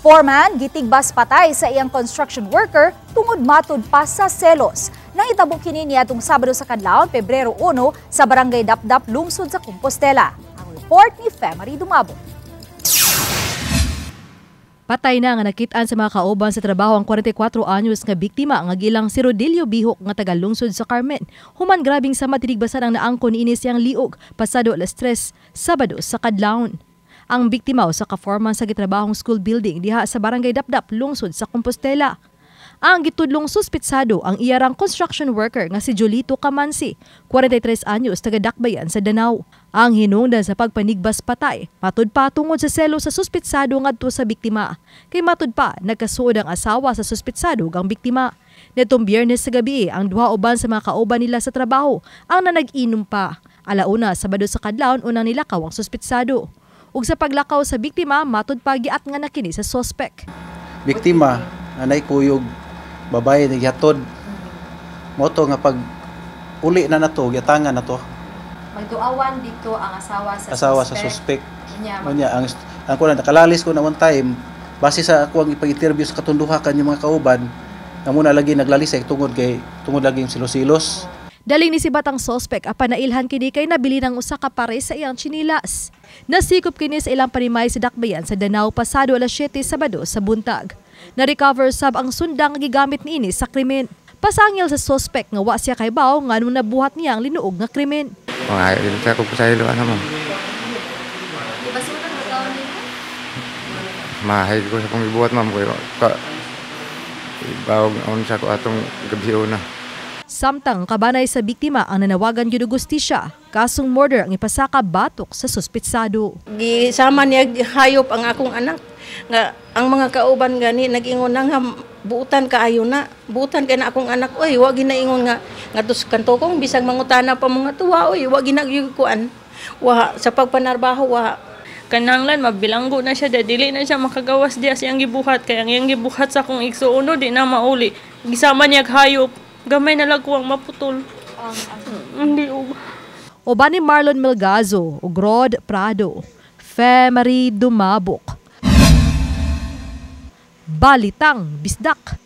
Foreman gitigbas patay sa iyang construction worker tungod matud pa sa selos. Nahitabo kini niadtong Sabado sa kadlawon, Pebrero 1, sa Barangay Dapdap, lungsod sa Compostela. Ang report ni Femary Dumabo. Patay na nga nakit-an sa mga kauban sa trabaho ang 44 anyos nga biktima nga gilang si Rodelio Bihok nga taga-lungsod sa Carmen. Human grabing sama tinigbasan ang naangko niini siyang liog pasado alas 3 Sabado sa kadlawon. Ang biktima usa ka foreman sa gitrabahong school building diha sa Barangay Dapdap, lungsod sa Compostela. Ang gitudlong suspitsado ang iyarang construction worker nga si Jolito Camansi, 43 anyos, taga Dakbayan sa Danao. Ang hinungdan sa pagpanigbas patay, matud pa tungod sa selo sa suspitsado ngadto sa biktima. Kay matud pa, nagkasuod ang asawa sa suspitsado ug ang biktima. Netong Biyernes sa gabi, ang duha uban sa mga kauban nila sa trabaho ang nanag-inom pa. Alauna, Sabado sa kadlawon, unang nilakaw ang suspitsado. Ug sa paglakaw sa biktima, matud pa giat nga na kini sa suspect. Biktima anay kuyog babae ni gihatod moto nga pag uli na nato giatangan na to. Magduawan dito ang asawa sa Asawa sa suspect. Unya, Unya ang kuan nakalalis ko na one time base sa ako ang ipag-interview sa katunduha kanyang mga kauban nga muna lagi naglalisay tungod kay tungod lagi yung silos-silos. Daling ni sibat ang suspect apan nailhan kini kay nabili ng usa ka pare sa iyang tsinilas. Nasikop kini sa ilang panimay sa Dakbayan sa Danao pasado alas 7 Sabado sa buntag. Na-recover sab ang sundang nga gigamit niini sa krimen. Pasangil sa suspect nga wa siya kahibaw nganong nabuhat niya ang linuog nga krimen. Mga sa ko pasaylo ano, ma'am. Gibasunan mo taon nimo? Mahay ko sa kong gibuhat, ma'am, ko ka ibawag on sa ko atong gabi una. Samtang kabanay sa biktima ang nanawagan gyud og hustisya, kasong murder ang ipasaka batok sa suspitsado. Gisama niya hayop ang akong anak. Nga ang mga kauban gani nag-ingon na nga buutan kaayo na, buutan kay na akong anak oy, wa ginaingon nga ngadto sa kanto kong bisag mangutana pa mga tuwa oy, wa ginagyud kuan. Wa sa pagpanarbaho wa. Kananglan mabilanggo na siya, dili na siya makagawas diya siyang gibuhat kay ang iyang gibuhat sa akong igsuono di na mauli. Gisama niya hayop, gamay na lang ko ang maputol. Hindi og Uban ni Marlon Melgazo ug Rod Prado. Femary Dumabok. Balitang Bisdak.